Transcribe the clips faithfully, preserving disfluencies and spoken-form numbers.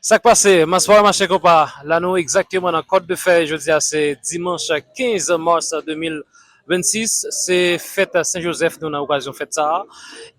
Sa k pase, mas pa mache konpa. La nou egzakteman nan Kòt de Fè. Jodi a se dimanch kenz mas de mil vennsis. Se fèt Sen Jozèf, nou nan okazyon fèt sa a.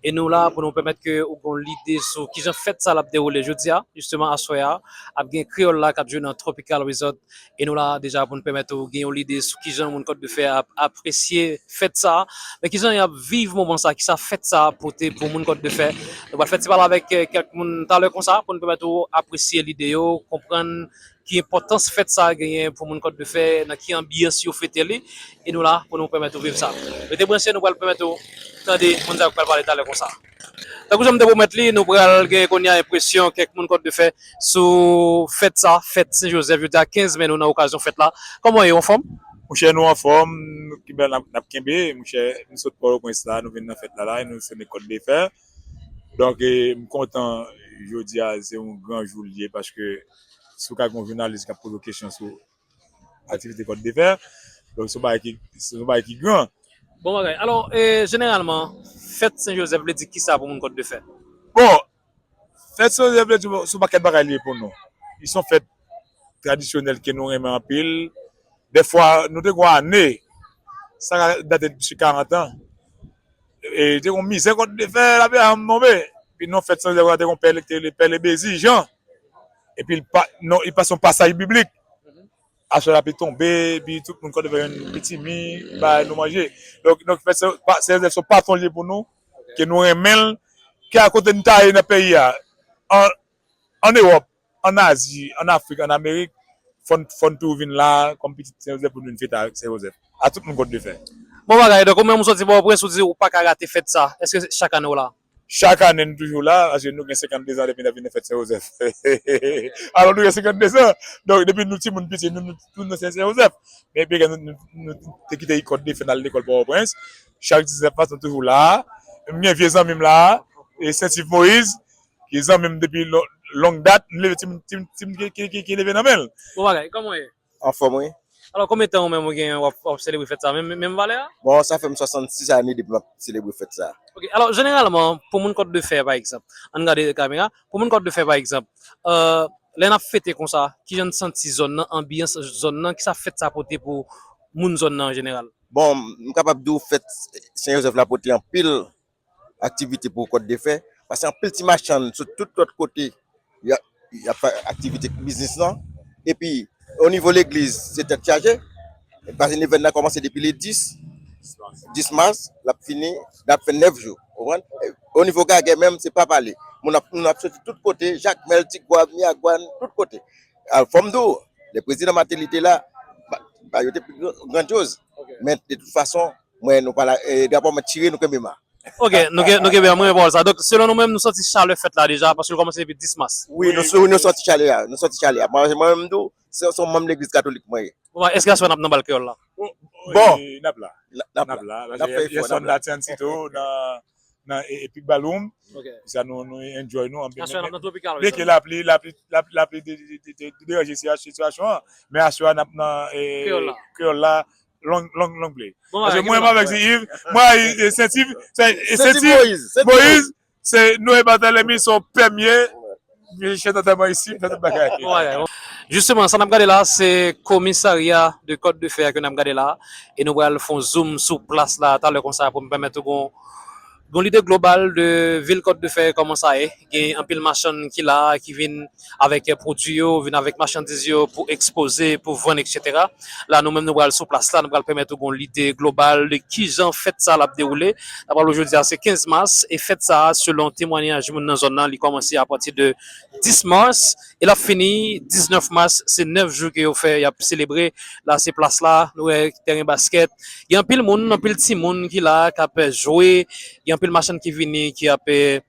E nou la pou nou pèmèt ke ou gen yon lide sou kijan fèt sa l ap dewoule jodi a, jisteman aswè a. Ap gen Kreyòl la k ap jwe nan Tropical Resort. E nou la deja pou n pèmèt ou gen yon lide sou kijan moun Kòt de Fè ap apresye fèt sa a. Men kijan y ap viv moman sa a, kisa fèt sa a pote pou moun Kòt de Fè. Nou pral fè ti pale avèk, eh, kèk moun talè konsa pou n pèmèt ou apresye lide yo, konprann ki enpòtans fèt sa a genyen pou moun Kòt de Fè, nan ki anbyans yo fete li, e nou la pou nou pèmèt ou viv sa. Rete branche, nou pral pèmèt ou tande moun sa yo k pral pale talè konsa. Tankou jan m te pwomèt li, nou pral gen kounye a enpresyon kèk moun Kòt de Fè sou fèt sa, fèt Sen Jozèf, jodi a kenz me, nou nan okazyon fèt la. Kòman w ye, w anfòm? Monchè, nou anfòm, nou kenbe, n ap, n ap kenbe. Monchè, nou sot Pòtoprens la, nou vin nan fèt la la, e nou se nèg Kòt de Fè. Donk, e, m kontan, jodi a, se yon gran jou l ye, paske si w ka gen yon jounalis k ap poze w kesyon sou aktivite Kòt de Fè, donk, se yon bagay ki, se yon bagay ki gran. Bon bagay. Alò, e, jeneralman, fèt Sen Jozèf vle di kisa pou moun Kòt de Fè? Bon, fèt Sen Jozèf vle di se yon pakèt bagay li ye pou nou. Li se yon fèt tradisyonèl ke nou renmen anpil. Dèfwa, nou te gen yon ane, sa ka date de plis ke karant an. E te gen yon mizè Kòt de Fè, lapè a m tonbe. Epi non, fèt Sen Jozèf la te gen yon pè, te rele pè Lebezi Jan. Epi li pa, non, li pase yon pasaj biblik. Aswè la pli tonbe, epi tout moun Kòt de Fè jwenn pitimi, ba nou manje. Donk, donk fèt Sen, pa, Sen Jozèf se yon patwon li ye pou nou, ke nou renmen l, ke a kote n ta ye nan peyi a, an, an Ewòp, an Azi, an Afrik, an Amerik, fò n, fò n toujou vin la, kòm pitit Sen Jozèf, pou n vin fete avèk Sen Jozèf. A tout moun Kòt de Fè. Bon bagay, donk ou menm ou soti Pòtoprens, ou di ou pa ka rate fèt sa. Èske chak ane w la? Chak ane, nou toujou la, paske nou gen senkannde zan depi n ap vin nan fèt Sen Jozèf. Alò, nou gen senkannde zan. Donk, depi nou timoun piti, nou, nou, nou nan Sen, Sen Jozèf. Men, byen, nou, nou, nou te kite Kòt de Fè, n al lekòl Pòtoprens. Chak diznèf mas, nou toujou la. M gen vye zanmi m la, e Sentiv Moyiz, ki zanmi m depi lon-, long dat. M leve timoun, timoun, timoun ki, ki, ki, ki leve nan men l. Bon bagay, kòman w ye? Anfòm, wi. Alò, konbyen tan ou menm ou gen w ap, w ap selebre fèt sa, menm, menm valè a? Bon, sa fè m swasannsis ane depi m ap selebre fèt sa. Ok, alò, jeneralman, pou moun Kòt de Fè, pa egzanp, ann gade kamera, pou moun Kòt de Fè, pa egzanp, euh, lè n ap fete konsa, kijan n santi zòn nan, anbyans zòn nan, kisa fèt sa pote pou moun zòn nan an jeneral? Bon, m kapab di w fèt Sen Jozèf la pote anpil aktivite pou Kòt de Fè, paske anpil ti machann sot tout lòt kote, y a, y ap fè aktivite biznis lan. Epi, o nivo legliz, se tèt chaje. Paske evènman nan kòmanse depi le dis, dis mas, l ap fini, l ap fè nèf jou. Ou konprann? O nivo gagè menm, se pa pale. Moun ap, moun ap soti tout kote, Jakmèl, Tigwav, Miragwàn, tout kote. Alò, fò m di w, lè prezidan Martelly te la, ba, ba yo te pi gran-, grandyoz. Men, de tout fason, mwen, nou pa la, e, drapo a mwen tire, nou kenbe ma. Ok, nou gen, nou gen byen, mwen pawòl sa. Donk, selon nou menm, nou santi chalè fèt la deja, paske l kòmanse depi dis mas. Wi, nou, wi, nou santi chalè a, nou santi chalè a. Mwen, mwen menm tou, se, se yon manm legliz katolik mwen ye. Bon, èske aswè n ap nan bal kreyòl la? Bon, n ap la. N ap, n ap la. N ap fè efò, n ap la. Yèswa, n ap la Tiancito, nan, nan e-, Epic Ballroom. Ok. Sa nou, nou enjoy nou. Aswè n ap nan Tropical Resort. Byenke lapli, lapli, lapli, lapli de, de, de, de, de deranje sitiyasyon an. Men aswè a n ap nan, e, kreyòl la. Kreyòl la. Long, long, long play. Bon, paske mwen menm avèk Yves, mwen, e, e, Sentiv, se, e, Sentiv Moyiz, Sentiv Moyiz, se nou e Barthélemy, se yon pèmye, chèf antanman isi, nan tout bagay. Bon bagay, bon. Jisteman, sa n ap gade la, se komisarya de Kòt de Fè ke n ap gade la, e nou pral fè yon zoom sou plas la talè konsa pou m pèmèt ou gon, gon lide global de vil Kòt de Fè, kòman sa ye. Gen anpil machann ki la, ki vin avèk, eh, pwodui yo, vin avèk machandiz yo pou ekspoze, pou vann, etsetera. La, nou menm, nou pral sou plas la, nou pral pèmèt ou gon lide global de kijan fèt sa l ap dewoule. N ap raple w jodi a, se kenz mas, e fèt sa a, selon temwayaj moun nan zòn nan, li kòmanse apati de dis mas, e l ap fini diznèf mas. Se nèf jou ke yo fè, y ap selebre. La, se plas la, nou wè tèren baskèt. Gen anpil moun, anpil timoun ki la, k ap jwe. Gen anpil machann ki vini, ki ap, eh,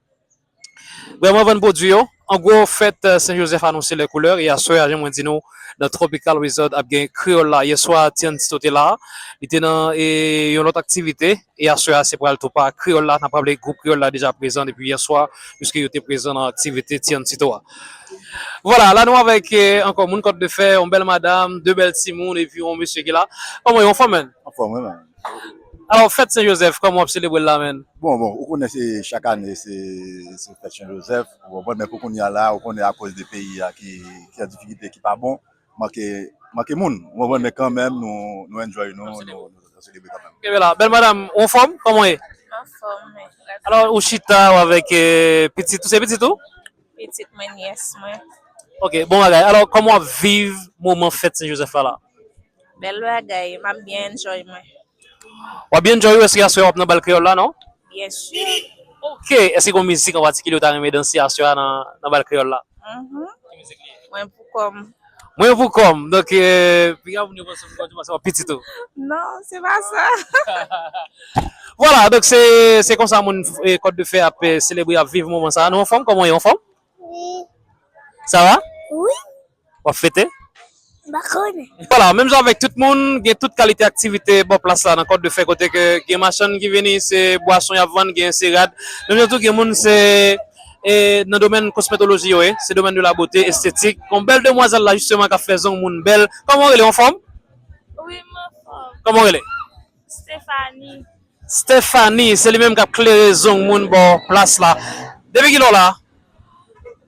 vrèman vann pwodui yo. An gwo, fèt, eh, Sen Jozèf anonse lè koulè, e aswè a, jan mwen di nou, nan Tropical Resort ap gen kreyòl la. Yèswa, Tiancito te la, li te nan, e, yon lòt aktivite, e aswè a, se pral tou pa kreyòl la, n ap raple gwoup kreyòl la deja prezan depi yèswa, piske yo te prezan nan aktivite Tiancito a. Vwala, la nou avèk, eh, ankò moun Kòt de Fè, yon bèl madanm, de bèl timoun, epi yon mesye ki la. Kòman yo, anfòm, menn? Anfòm, wi, menn. Alò, fèt Sen Jozèf, kòman w ap selebre l la, menn? Bon, bon, ou konnen se chak ane, se se fèt Sen Jozèf, ou konprann, men pou kounye a la, ou konnen akoz de peyi a ki ki an difikilte, ki pa bon, manke manke moun, ou konprann, men kanmenm, nou nou enjoy nou, nou nou selebre kanmenm. Kenbe la. Bèl madanm, ou anfòm? Kòman w ye? Anfòm, men. Alò, ou chita, ou avèk eh, pitit ou, se pitit ou? Pitit mwen, nyès mwen. Ok, bon bagay. Alò, kòman w ap viv moman fèt Sen Jozèf la la? Bèl bagay, m ap byen enjoy mwen. W ap byen enjoy ou, èske aswè w ap nan bal kreyòl la, non? Byen si. Ok, èske gen yon mizik an patikilye ou ta renmen danse aswè a nan, nan bal kreyòl la? Mhm. Ki mizik li ye? Mwen pou kò m. Mwen pou kò m. Donk, eh, piga moun yo panse w pitit ou. Non, se pa sa. Vwala, donk se se konsa moun eh, Kòt de Fè ap eh, selebre, ap viv moman sa a. Nou anfòm? Kòman w ye? Anfòm? Wi. Sa va? Wi. W ap fete? M pa konnen. Vwala, menm jan avèk tout moun, gen tout kalite aktivite bò plas la nan Kòt de Fè, kote ke gen machann ki vini, se bwason y ap vann, gen se rad. Menm jan tou, gen moun se e, nan domèn kosmetoloji yo ye, se domèn de la bote, estetik. Gon bèl demwazèl la, jisteman, k ap fè zong moun bèl. Kòman w rele? W anfòm? Wi, m anfòm. Kòman w rele? Stephanie. Stephanie, se li menm k ap klere zong moun bò plas la. Depi kilè w la?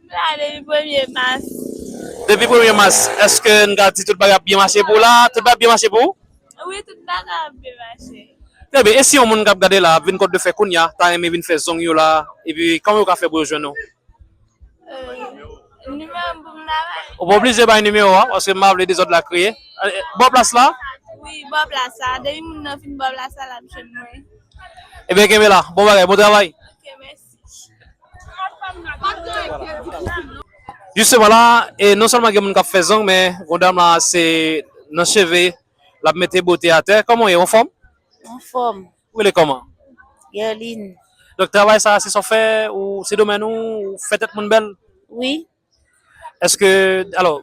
M la depi premye mas. Depi premye mas. Èske n ka di tout bagay ap byen mache pou w la? Tout bagay ap byen mache pou ou? Wi, tout bagay ap byen mache. Trè byen. E si yon moun k ap gade la ap vin Kòt de Fè kounye a, ta renmen vin fè zong yo la, epi kòman yo ka fè pou yo jwenn ou? Nimewo m pou m ta bay. Ou pa oblije bay nimewo a, paske m pa vle dezòd la kreye. Bò plas la? Wi, bò plas la. Depi moun nan fin bò plas la, l ap jwenn mwen. Ebyen, kenbe la. Bon bagay, bon travay. Ok, mèsi. Jisteman la, e non sèlman gen moun k ap fè zong, men gon dam la, se nan cheve, l ap mete bote atè. Kòman w ye? Ou anfòm? Anfòm. Ou rele kòman? Guerline. Donk, travay sa a, se sa w fè, ou se domèn ou, ou fè tèt moun bèl? Wi. Èske, alò,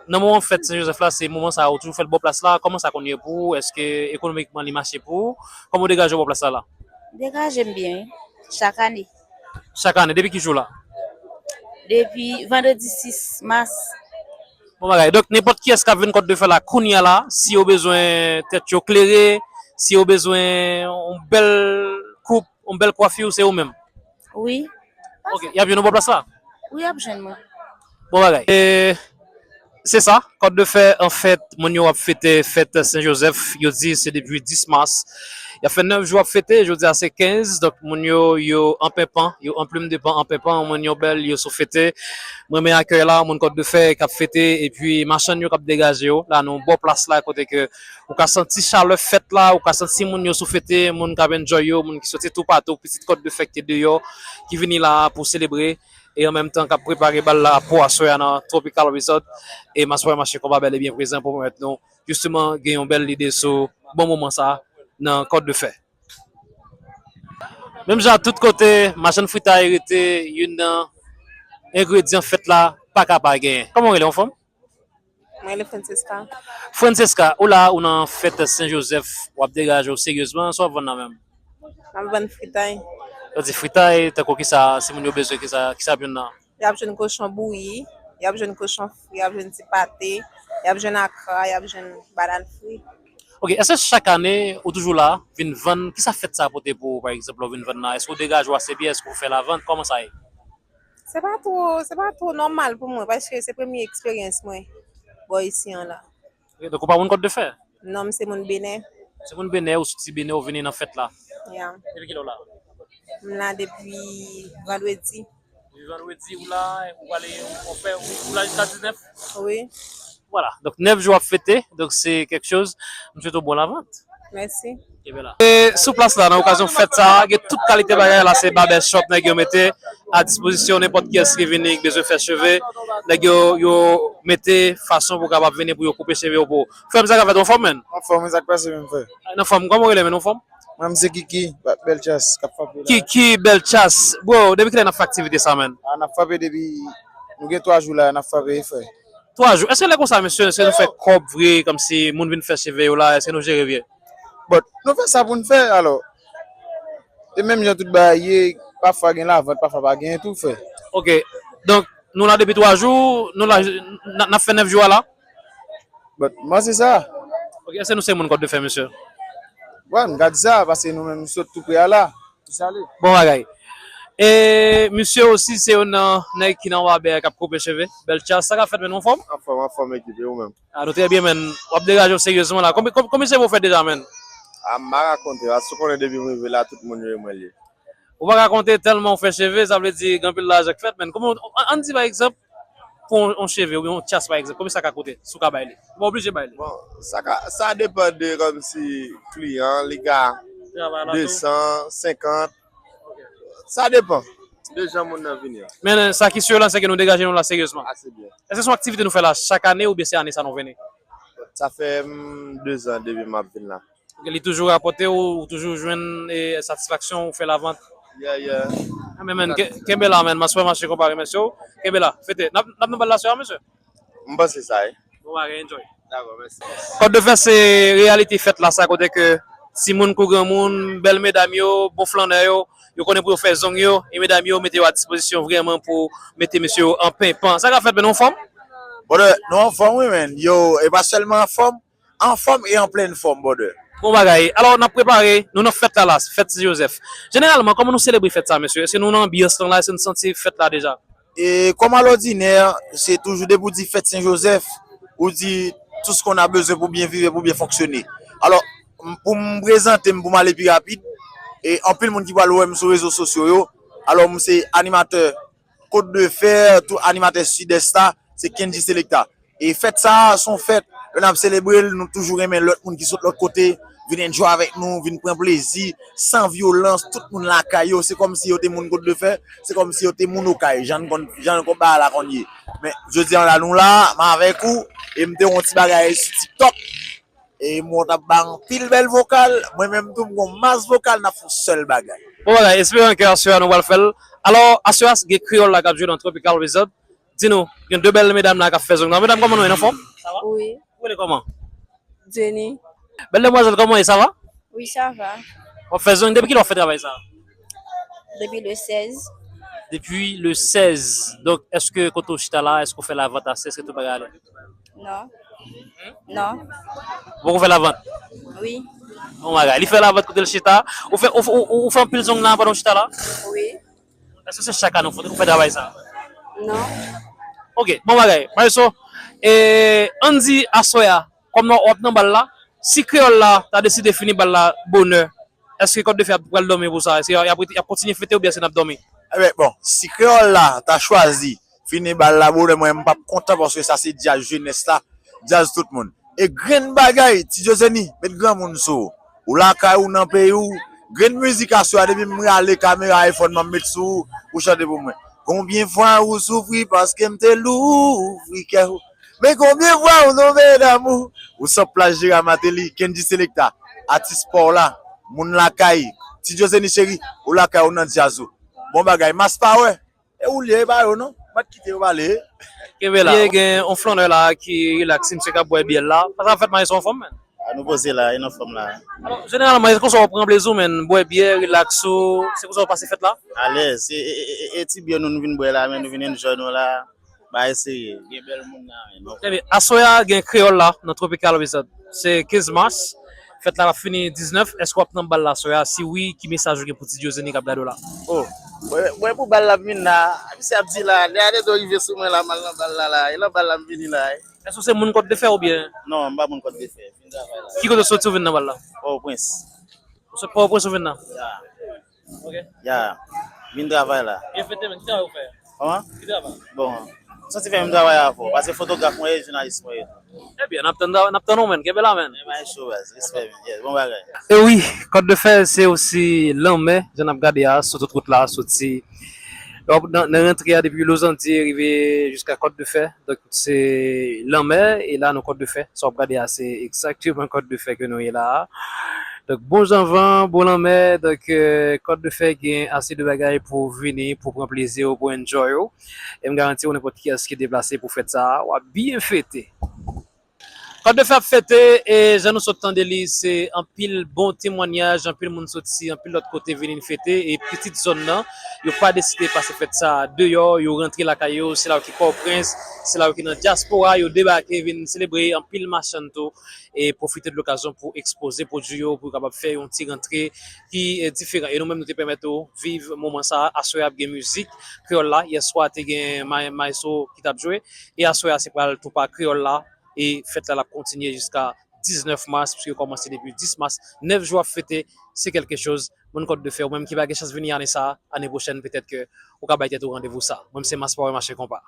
nan moman fèt Sen Jozèf la, se moman sa a, ou toujou fè l bò plas la, kòman sa konn ye pou ou? Èske ekonomikman li mache pou ou? Kòman w degaje w bò plas la la? M degaje m byen, wi. Chak ane. Chak ane, depi ki jou la? Depi vandredi sis mas. Bon bagay. Donk, nenpòt kiyès k ap vin Kòt de Fè la kounye a la, si yo bezwen tèt yo klere, si yo bezwen yon bèl koup, yon bèl kwafi, se ou menm? Wi. Ok, y ap jwenn ou bò plas la? Wi, y ap jwenn mwen. Bon bagay. E, se sa, Kòt de Fè, an fèt, moun yo ap fete fèt Sen Jozèf, yo di se depi dis mas. Y ap fè nèf jou ap fete, jodi a se kenz, donk moun yo, yo an penpan, yo an plim de pan, an penpan, moun yo bèl, yo sou fete. M renmen akèy la, moun Kòt de Fè k ap fete, epi machann yo k ap degaje yo. La, nou bò plas la, kote ke ou ka santi chalè fèt la, ou ka santi moun yo sou fete, moun k ap enjoy yo, moun ki soti toupatou, pitit Kòt de Fè ki te deyò, ki vini la pou selebre, e an menm tan k ap prepare bal la pou aswè a nan Tropical Resort e Maswè Mache Konba bèl e byen prezan pou pèmèt nou jisteman gen yon bèl lide sou bon moman sa a nan Kòt de Fè. Menm jan tout kote, machann fritay rete youn nan engredyan fèt la pa ka pa genyen. Kòman w rele, anfòm? Mwen rele Francesca. Francesca, ou la, ou nan fèt Sen Jozèf, w ap degaje w seryezman, sa w ap vann nan men w? M ap vann fritay. Lè w di fritay, tankou kisa, si moun yo bezwen kisa, kisa y ap jwenn nan? Y ap jwenn kochon bouyi, y ap jwenn kochon fri, y ap jwenn ti pate, y ap jwenn akra, y ap jwenn banann fri. Ok, èske chak ane ou toujou la, vin vann, kisa fèt sa pote pou ou, pa egzanp, lè w vin vann nan? Èske w degaje w ase byen, èske w fè lavant, kòman sa ye? Se pa two, se pa two nòmal pou mwen, paske se premye eksperyans mwen bò isi an la. Ok, donk ou pa moun Kòt de Fè? Non, m se moun Benè. Se moun Benè, ou soti Benè, ou vini nan fèt la. Ya. Depi kilè w la? M la depi vandredi. Depi vandredi ou la, ou prale, ou fè, ou la jiska diznèf? Wi. Vwala, donk nèf jou w ap fete, donk se kèk choz. M swete w bon lavant. Mèsi. E sou plas la, nan okazyon fèt sa a, gen tout kalite bagay la, se barber shop nèg yo mete a dispozisyon nenpòt kiyès ki vini, ki bezwen fè cheve, nèg yo, yo mete fason pou w kapab vini pou yo koupe cheve yo pou ou. Frè m, sa k ap fèt, ou anfòm, menn? Anfòm, sa k pase menm, frè? Ay, n anfòm, kòman w rele, menn, ou anfòm? Mwen, m se Kiki, Bèl Chas, k ap frape la. Kiki, Bèl Chas. Bro, depi kilè n ap fè aktivite sa, menn? A, n ap frape depi, nou gen twa jou la, n ap frape, frè. Twa jou. Èske lè konsa, mesye, èske nou fè kòb vre, kòmsi moun vin fè cheve yo la, èske nou jere byen? Bon, nou fè sa pou n fè, alò. E menm jan tout bagay ye, pafwa gen lavant, pafwa pa genyen tou, frè. Ok. Donk, nou la depi twa jou, nou la, n, n ap fè nèf jou a la? Bon, m panse sa. Ok, èske nou se moun Kòt de Fè, mesye? Bon, m ka di sa, paske nou menm nou sot tou pre a la. Pou sale. Bon bagay. E misye osi se youn nan nèg ki nan Wabè k ap koupe cheve. Bèl chas, sa k ap fèt, men nou anfòm? Anfòm, anfòm, ekip, e ou menm? A, nou trè byen, men w ap degaje w seryezman la. Konbyen, konbyen, konbyen cheve w fè deja, men? A, m pa rakonte, paske ou konnen depi m rive la, tout moun yo e mwen l ye. Ou pa ka konte tèlman ou fè cheve, sa vle di gen anpil lajan k fèt, men kòman, ann, ann di pa egzanp, pou yon, yon cheve oubyen yon tchas pa egzanp, konbyen sa ka koute si w ka bay li? Ou pa oblije bay li. Bon, sa ka, sa depann de kòmsi kliyan, li ka desan, senkant. Sa depann de jan moun nan vini an. Men sa ki si la, se ke nou degaje nou la seryezman. Ase byen. Èske se yon aktivite nou fè la chak ane oubyen se ane sa nou vini? Sa fè, mm, de zan depi m ap vin la. Li toujou rapòte w, ou toujou jwenn, e, satisfaksyon, ou fè lavant. Yeah, yeah. Ah, men, men, ke-, kenbe la, men, m ap fè mache konpare, mesye. Kenbe la, fete. N ap, n ap nan bal la, sè a, mesye? M panse sa, wi. Bon bagay, enjoy. Dakò, mèsi. Kòt de fè se reyalite fèt la, sa kote ke timoun kou granmoun, bèl medam yo, bon flannè yo, yo konnen pou yo fè zong yo, e medam yo mete yo a dispozisyon vrèman pou mete mesye yo an penpan. Sa k ap fèt, men nou anfòm? Brother, nou anfòm, wi, men. Yo, e pa sèlman anfòm, anfòm e an plèn fòm, brother. Bon bagay. Alò, n ap prepare, nou nan fèt la, la, fèt Ti Jozèf. Jeneralman, kòman nou selebre fèt sa, mesye? Èske nou nan anbyans lan la? Èske nou santi fèt la deja? E kòm alòdinè, se toujou depi w di fèt Sen Jozèf, ou di tout ce qu'on a besoin pour bien vivre, pour bien fonctionner. Alò, m-, pou m prezante m, pou m ale pi rapid, e anpil moun ki pral wè m sou rezo sosyo yo. Alò, m se animatè Kot de Fè, tou animatè Sidès la, se Kendji Selecta. E fèt sa a, se yon fèt, lè n ap selebre l, nou toujou renmen lòt moun ki sot lòt kote, vin enjoy avèk nou, vin pran plezi, san vyolans, tout moun lakay yo, se kòmsi yo te moun Kot de Fè, se kòmsi yo te moun Okay, jan n konn, jan n konn bagay la konn ye. Men, jodi a la, nou la, m avèk ou, e m te wè yon ti bagay sou TikTok, e m wè w t ap bay anpil bèl vokal, mwen menm tou, m gon mas vokal, n ap fè yon sèl bagay. Bon bagay, esperan ke aswè a nou pral fè l. Alò, aswè a, gen kreyòl la k ap jwe nan Tropical Resort. Di nou, gen de bèl medam la k ap fè zong nan. Medam, kòman nou ye, n anfòm? Sa va? Wi. Ou rele kòman? Jenny. Bèl demwazèl, kòman w ye, sa va? Wi, sa va. W ap fè zong, depi kilè w ap fè travay sa? Depi le sèz. Depi le sèz. Donk, èske kote w chita la, èske w fè lavant ase, èske tout bagay ale? Non. Non. Ou poko fè lavant? Wi. Bon bagay, li fè lavant kote l chita. Ou fè, ou, ou, ou, ou fè anpil zong la pandan w chita la? Wi. Èske se chak ane ou fè, ou fè travay sa? Non. Ok, bon bagay. Maestro, e, ann di aswè a, kòm w ap nan bal la, si kreyòl la ta deside fini bal la bonè, èske Kòt de Fè ap pral dòmi pou sa? Èske y ap, y ap kontinye fete oubyen se n ap dòmi? Ebyen, bon, si kreyòl la ta chwazi fini bal la bonè, mwen, m p ap kontan paske sa se djaz jenès la, djaz tout moun. E grenn bagay, Ti Djozeni, met granmoun sou ou. Ou lakay ou, nan peyi w. Grenn mizik aswè a, depi m rale kamera iPhone mwen, m met sou ou, ou chante pou mwen. Konbyen fwa ou soufri paske m te louvri kè w? Men konbyen fwa ou tonbe damou? Ou sot plas Jera Mateli, Kendji Selecta, atis pa w la, moun lakay, Ti Djozeni cheri, ou lakay ou nan djaz ou. Bon bagay, mas pa wè. E ou li ye, e pa yo non. Mwen t kite yo pale. Kenbe la. Gen yon flannè la ki rilaks, misye k ap bwè byè l la. Sa k ap fèt, maestro, anfòm, men? A, nou poze la, e n anfòm la. Alò, jeneralman, e konsa w pran plezi w, men, bwè byè, rilaks ou, se konsa w pase fèt la? Alèz, e, e, e, e, e ti byè nou, nou vin bwè la, men nou vin enjoy nou la. Bagay serye, gen bèl moun la, men non. Ebyen, aswè a, gen kreyòl la, nan Tropical Resort. Se kenz mas, fèt la ap fini diznèf. Èske w ap nan bal la aswè a? Si wi, ki mesaj ou gen pou Ti Djozeni k ap gade w la? Oh, mwen, mwen pou bal la m vin la. Misye ap di la, lè a de do rive sou mwen la, m al nan bal la la. E nan bal la m vini la, wi. Èske w se moun Kòt de Fè oubyen? Non, m pa moun Kòt de Fè. Vin travay la. Ki kote w soti ou vin nan bal la? Pòtoprens. Ou sot Pòtoprens ou vin la? Ya. Ok. Ya. Vin travay la. Byen fete, men. Ki travay ou fè? Kòman? Ki travay? Bon, m santi fè menm travay avè w. Paske fotograf mwen ye, jounalis mwen ye tou. Ebyen, n ap tann, n ap tann ou, men. Kenbe la, men. Men bagay cho, baz. Respè, men. Yes, bon bagay. E wi, Kòt de Fè, se osi lanmè, jan n ap gade a, sou tout wout la, soti nan, nan rantre a, depi Lozandye rive jiska Kòt de Fè. Donk, se lanmè, e la nou Kòt de Fè. Sa w ap gade a, se egzakteman Kòt de Fè ke nou ye la a. Donk, bon jan van, bon lanmè. Donk, euh, Kòt de Fè gen ase de bagay pou w vini, pou w pran plezi w, pou w enjoy w. E m garanti w, nenpòt kiyès ki deplase pou fèt sa a, w ap byen fete. Kòt de fè ap fete, e jan nou sot tande li, se anpil bon temwanyaj, anpil moun soti anpil lòt kote vini fete, e pitit zòn nan, yo pa deside pase fèt sa deyò, yo rantre lakay yo, se la yo ki Pòtoprens, se la yo ki nan dyaspora, yo debake, vin selebre, anpil machann tou, e pwofite de lokazyon pou ekspoze pwodui yo, pou yo kapab fè yon ti rantre ki eh, diferan. E nou menm nou te pèmèt ou viv moman sa, aswè ap gen mizik kreyòl la, yèswa te gen maestro ki t ap jwe, e aswè a se pral tou pa kreyòl la, e fèt la l ap kontinye jiska diznèf mas, piske yo kòmanse depi dis mas, nèf jou ap fete, se kèlke choz. Moun Kòt de Fè, ou menm ki pa gen chans vini ane sa, ane pwochèn petèt ke ou ka bay tèt ou randevou sa. Mwen se Mas Pawè Mache Konpa.